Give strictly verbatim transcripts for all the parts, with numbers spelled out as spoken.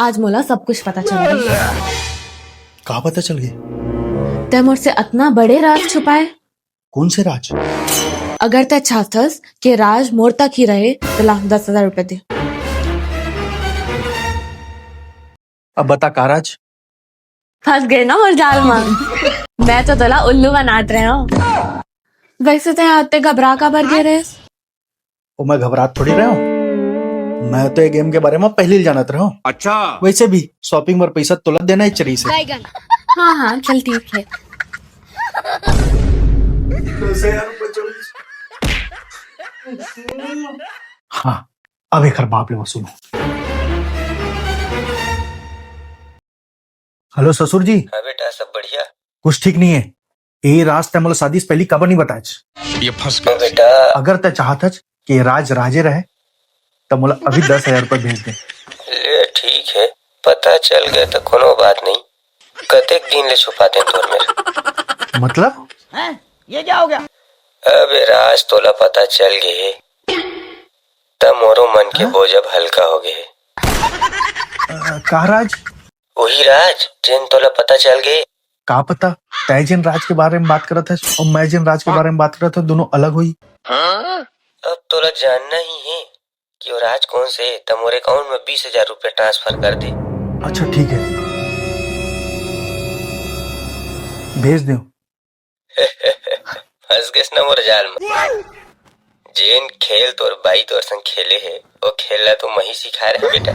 आज मोला सब कुछ पता चल गे। का पता चल गे? तैं मोर से अतना बड़े राज छुपाए। कौन से राज? अगर तैं चाहथस के राज मोर तक ही रहे, त ला दस हजार रुपए दे। अब बता, का राज? फंस गे ना मोर जाल म। मैं तो तोला उल्लू बनात रहेंव। वैसे तैं अत्ते घबरा काबर गे रहेस? ओ, मैं घबरात थोड़ी रहेंव। मैं तो ये गेम के बारे म पहिली ले जानत रहेंव। अच्छा। वैसे भी shopping बर पैसा तोला देना ही चाहिए से। हाँ, हाँ, चल ठीक हे। हाँ, अब एकर बाप ले वसूलहूं। हेलो ससुर जी। हाँ बेटा, सब बढ़िया? कुछ ठीक नहीं है। ए राज, तैं मोला शादी से पहिली काबर नहीं बताएच? ये फंस गया। बेटा। अगर तैं चाहत हच कि ये राज राजे रहे, त मोला अभी दस हजार रुपए भेज दे। ले ठीक हे, पता चल गे त कोनो बात नहीं। कतेक दिन ले छुपातेंव तोर मेर। मतलब? हैं? ये क्या हो गया? अबे राज, तोला पता चल गे हे, त मोरो मन के बोझ अब हल्का हो गे हे। अ, का राज? वही राज, जेन तोला पता चल गे। का पता? तैं जेन राज के बारे म बात करत हस अउ मैं जेन राज के बारे म बात करत हंव, दोनों अलग होही। अब तोला जानना ही हे कि वो राज कौन से, त मोर account म बीस हजार रुपया transfer कर दे। अच्छा, ठीक हे, भेज देंव। फंस गेस ना मोर जाल म। जेन खेल तोर बाई तोर संग खेले हे, वो खेल ला तो मही सिखाए रहे बेटा।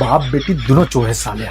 बाप बेटी दोनों चोर हे साले।